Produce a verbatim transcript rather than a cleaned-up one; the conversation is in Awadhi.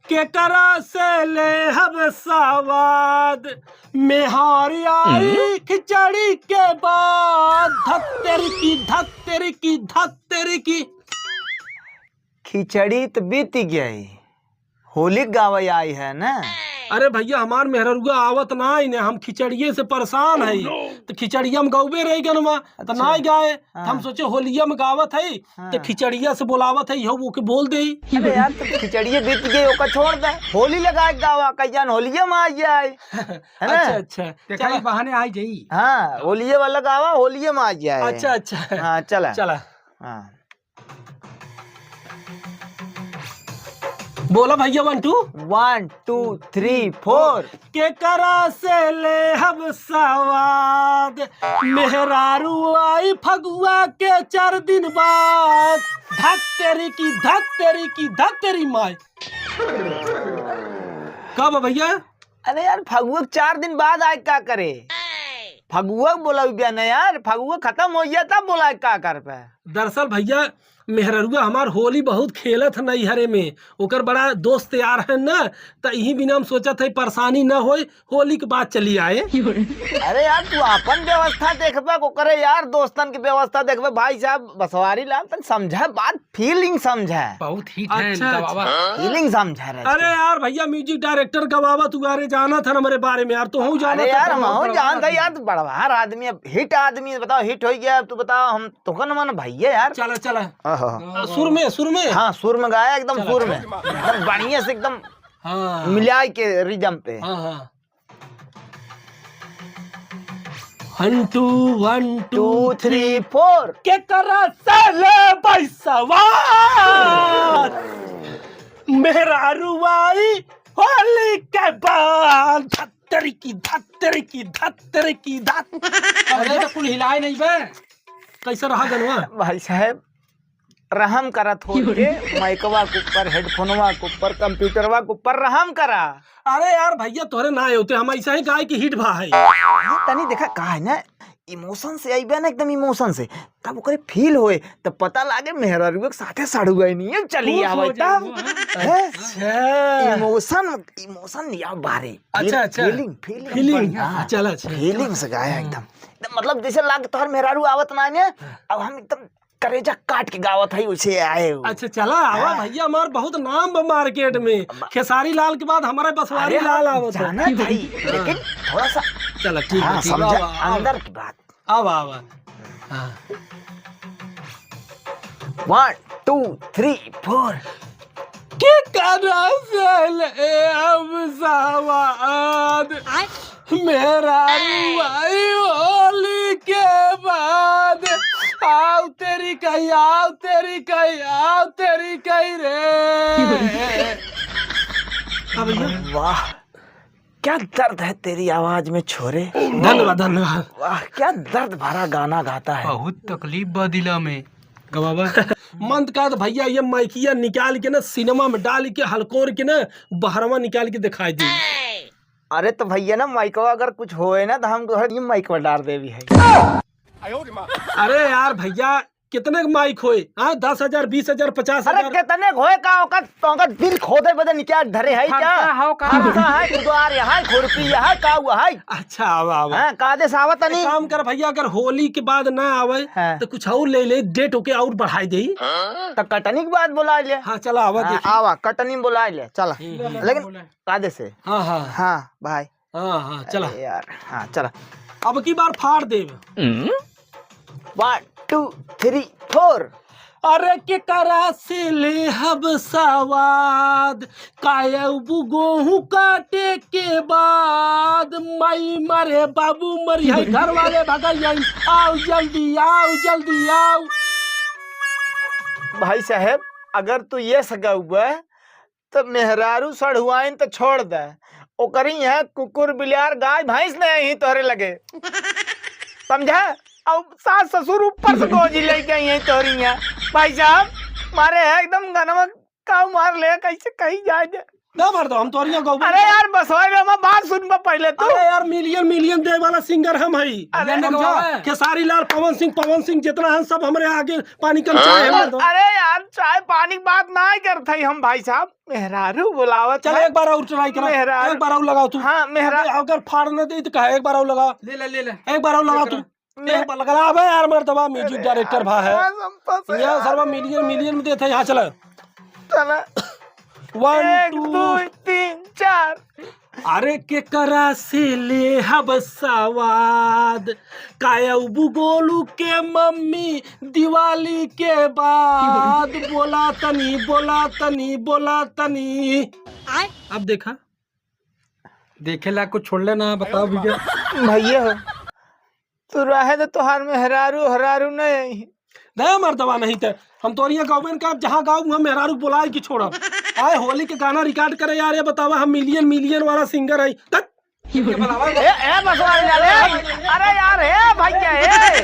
केकरा से लेहब सवाद, मेहर आई हम्म? खिचड़ी के बाद। धत्तेरी की, धत्तेरी की, धत्तेरी की। खिचड़ी त बीत गई, होली गावे आई है ना? अरे भइया, हमार मेहररुआ आवत नाई ने, हम खिचड़िए से परेशान हई। Oh no! त खिचड़िया में गौबे रही गनवा, त अच्छा। नाई गाए। त हम हाँ। सोचे होलिया में गावत हई, हाँ। त खिचड़िया से बोलावत हई, इहो ओके बोल देई। अरे यार, त खिचड़िए बीत गई, ओका छोड़ दे, होली लगा के गावा, कई जान होलिया में आ जाए, है ना? अच्छा, अच्छा। देखा, चला। ई बहाने आ जाई। हाँ, होलिये वाला गावा, होलिये में आ जाए। अच्छा, अच्छा। हाँ, चला। चला। हाँ। बोला भइया, one, two। One, two, three, four। केकरा से लेहब सवाद, मेहरारू आई फगुआ के चार दिन बाद। धत्तेरी की, धत्तेरी की, धत्तेरी माई। का बा भइया? अरे यार, फगुआ के चार दिन बाद आए का करे? फगुआ के बोलावे बिया ना यार, फगुआ खतम होइ गया तब बोलाए का कर पे? दरअसल भइया, मेहररुआ हमार होली बहुत खेलत है नैहरे में, ओकर बड़ा दोस्त यार है ना, त इही बिना हम सोचत है परेशानी न होए, होली के बाद चली आए। अरे यार, तू अपन व्यवस्था देखबे, ओकरे यार दोस्तन की व्यवस्था देखबे। भाई साहब बसवारी लाल, तन समझा बात, feeling समझा। बहुत heat है अच्छा, इनका अच्छा। बाबा। Feeling समझा रहे अरे थे। यार भइया, music director गवावत हुआ रे, जानत है हमरे बारे में यार, तो हूँ जानत अरे है यार, हम हूँ जानत है यार, तू बड़वार आदमी है, hit आदमी है, बताओ, hit होइ गया, अब तू बताओ, हम तोहका न माने भइया यार। चला, चला। आहा। आ, सुर में, सुर में। हाँ, सुर में गाया, एकदम चला, सुर चला। में। एकदम बढ़िया से, एकदम हाँ। मिलाए के rhythm पे। हाँ, हाँ। One, two, one, two, two, three, three, four। केकरा से लेबै सवाद, मेहरारू आई होली के बाद। धत्तरी की, धत्तरी की, धत्तरी की, धत। अरे, तो कुल हिलाए नहीं बे। कैसे रहा गनवा? भाई साहब, रहम करा थोड़ के, माइकवा के ऊपर, हेडफोनवा के ऊपर, कंप्यूटरवा के ऊपर रहम करा। अरे यार भइया, तोहरे ना होते, हम ऐसा ही गाय की hit भा है। ये तनी देखा का है ना, emotion से आइबे ना, एकदम emotion से, तब ओकरे feel होए, तब पता लागे मेहरारू के साथे सड़ुआ नहीं है, चली खुश हो आवै जाए तब। वो, हाँ। हैं? अच्छा। Emotion, emotion नहीं आ बारे। अच्छा, अच्छा। Feeling, feeling। Feeling। बढ़िया। हाँ, चला, अच्छा। Feeling से गाया हाँ। एकदम। एकदम मतलब जैसे लाग तोहर मेहरारू आवत ना है, अब हम एकदम करेजा काट के गावत है, उसे आए हो। अच्छा, चला, आवा हाँ। भइया, हमार बहुत नाम बा market में। बा- खेसारी लाल के बाद हमारे बसवारी अरे, लाल हम आवत है। जानत है, हाँ। लेकिन थोड़ा सा चला, ठीक है, हाँ, ठीक है, समझा, आवा, आवा। अंदर की बात। आवा, आवा। हाँ। One, two, three, four। केकरा से लेब सवाद, मेहरारू आई होली के बाद। आओ तेरी कही, आओ तेरी कही, आओ तेरी कही रे। का भइया? वाह, क्या दर्द है तेरी आवाज में छोरे। धन्यवाद, धन्यवाद। वाह, क्या दर्द भरा गाना गाता है। बहुत तकलीफ बा दिला में। गवावा। मन त कहत भइया, ये माइकिया निकाल के ना, सिनेमा में डाल के, हलकोर के ना, बहरवा निकाल के दिखाई दे। अरे तो भइया ना, माइकवा अगर कुछ होए ना, तो हम तोहर ये माइकवा डाल देवी है। अरे यार भइया, कितने के माइक होए? हाँ, दस हजार, बीस हजार, पचास हजार। अरे कितने के होए का, ओकर, ओकर दिल खोदे बदे निकाल धरे है क्या? खर्चा हो का? खर्चा है, कुदार है, खुरपी है, का हुआ है? अच्छा, आवा, आवा। हाँ, कादे से आवा तनी। एक काम कर भइया, अगर होली के बाद ना आवे, हाँ। तो कुछ और ले ले, date ओके और बढ़ाई दे। तो कटनी के बाद बुला ले। हाँ, चला, आवा हाँ, देखी। आवा, कटनी में बुला ले, चला। हम्म। लेकिन कादे से। हाँ, हाँ। हाँ, भाई। हाँ, हाँ, चला। अरे यार, हाँ, चला। अब की बार फाड़ देब। One, two, three, four। अरे केकरा से लेहब सवाद, कायबू गोहूं काटे के बाद, माई मरे बाबू मरी है, घर वाले भगल जाई, आओ जल्दी, आओ जल्दी, आओ। भाई साहब, अगर तू ये सगौबे तो मेहरारू सढ़ुआइन तो छोड़ दे, ओकरी यहाँ कुकुर, बिलार, गाय, भैंस नहीं ही तोहरे लगे, समझा? अब सास ससुर ऊपर से गोजी लेके आई हैं तोहरी यहाँ। भाई साहब, मारे है एकदम गनवा काऊ मार ले, कैसे कही जाए दे। ना मर्दवा, हम तोरिया गौबे। अरे यार, बसवाई रे, हम बात सुनबा पहिले तू। अरे यार, मिलियन मिलियन दे वाला सिंगर हम हई। अरे समझा? गवावे। खेसारी लाल, पवन सिंह, पवन सिंह जितना हन, सब हमरे आगे पानी कम चाहे है मर्दवा। अरे यार, चाय पानी की बात ना करत हई हम भाई साहब, मेहरारू बुलावत चल, है। एक बार और ट्राई करा। मेहरारू। एक बार और लगाओ तू। हाँ, मेहरा- अबे, अगर फाड़ न दे तो कहा, एक बार और लगा। ले ले, ले ले। एक बार और लगा तू। मेह- एक बार लगा। अबे यार, मर्दवा म्यूजिक डायरेक्टर भा है। बस, हम फंस गए यार। सरवा मिलियन मिलियन में देत है, यहाँ चला। चला। One, एक, two। दो, तीन, चार। अरे केकरा से लेहब सवाद, कायबू गोलू के मम्मी दिवाली के बाद। बोला तनी, बोला तनी, बोला तनी। आय। अब देखा, देखे ला कुछ छोड़ले ना, बताओ भैया। भैया हो, तू रहे तो तोहार मेहरारू हरारू नहीं आई। नहीं मर्दवा, नहीं ते हम तोरिया गाँव में का जहाँ गाँव हम मेहरारू बुलाए की छोड़ब। आए होली के गाना रिकॉर्ड करे यार, ये बतावा हम मिलियन मिलियन वाला सिंगर है। तक ए, ए, बसवा वाले, अरे यार, ए भैया, ए,